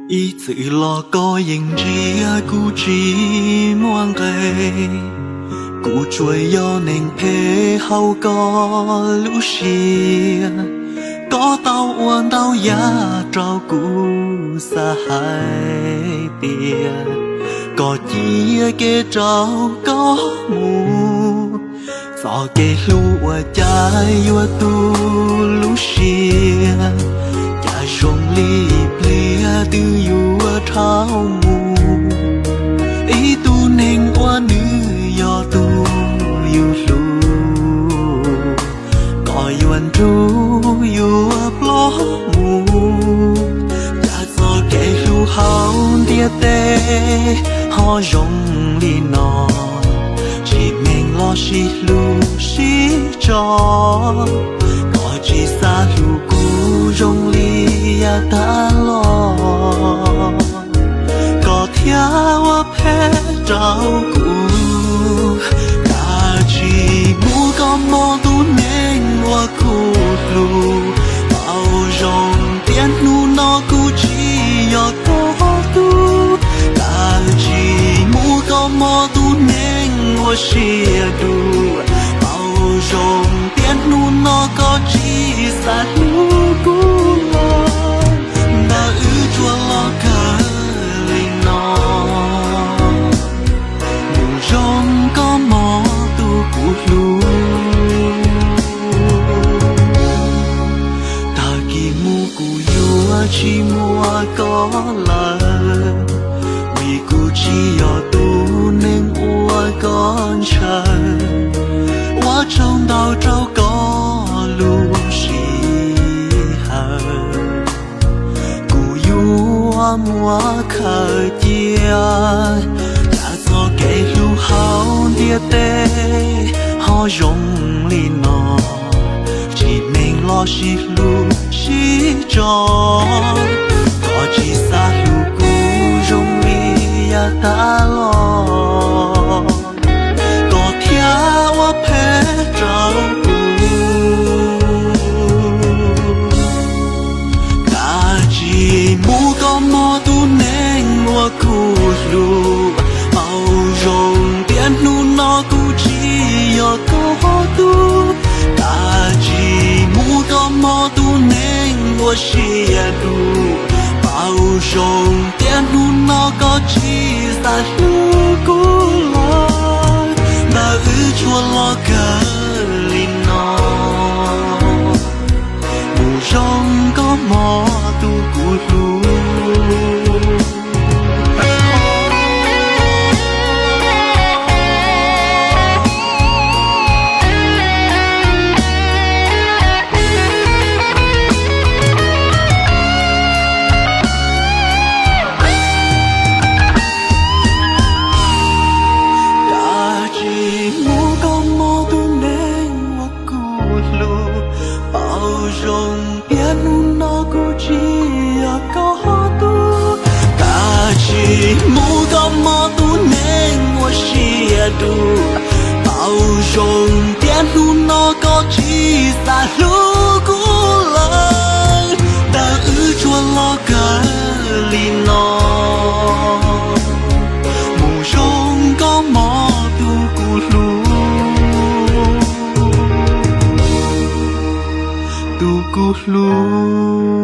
Ib txwm los koj yeej ntsia kuv tsis muaj nqe, kuv tsuas yog neeg phem hauv koj lub siab. Koj tau ua ntau yam rau kuv xav hais tias koj cia kev rau koj mus. Txoj kev hlub ua cas yuav tu lub siab, cas zoo li pliag twb yuav dhau mus. Ib tug neeg uas nws yog tus yus hlub, koj yuav nrug yuav ploj mus. Cas txoj kev hlub hauv ntiaj teb ho zoo li no, tsis meej los sib hlub sib tso. Koj tsis xav hlub kuv zoo li yav tag los, koj thiaj ua phem rau kuv. Kav tsij mus koj mob tus neeg uas kuv hlub, paub zoo tias hnub no kuv tsis yog koj tug. Kav tsij mus koj mob tus neeg uas siab dub, paub zoo tias hnub no koj tsis xav hlub kuv lawm. Ntawm wb tsuas los kawg li no, mus zoo koj mob tus kuv hlub. Tag kis mus kuv yuav tsis muaj koj lawm, vim kuv tsis yog tus neeg uas koj ntshaw. Ua tsaug ntau rau koj lub sij hawm, kuv yuav muab khaws cia. Cas txoj kev hlub hauv ntiaj teb ho zoo li no, tsis meej los sib hlub sib tso. Koj tsis xav hlub kuv zoo li yav tag los, koj thiaj ua phem rau kuv. Kav tsij mus koj mob tus neeg uas kuv hlub, paub zoo tias hnub no kuv tsis yog koj tug. Kav tsij mus koj mob tus neeg uas siab dub, paub zoo tias hnub no koj tsis xav hlub kuv lawm. Ntawm wb tsuas los kawg li no, mus zoo koj mob tus kuv hlub. Kav tsij mus koj mob tus neeg uas kuv hlub, paub zoo tias hnub no kuv tsis yog koj tug. Kav tsij mus koj mob tus neeg uas siab dub, paub zoo tias hnub no koj tsis xav hlub kuv lawm. Ntawm wb tsuas los kawg li no, mus zoo koj mob tus kuv hlub, tus kuv hlub.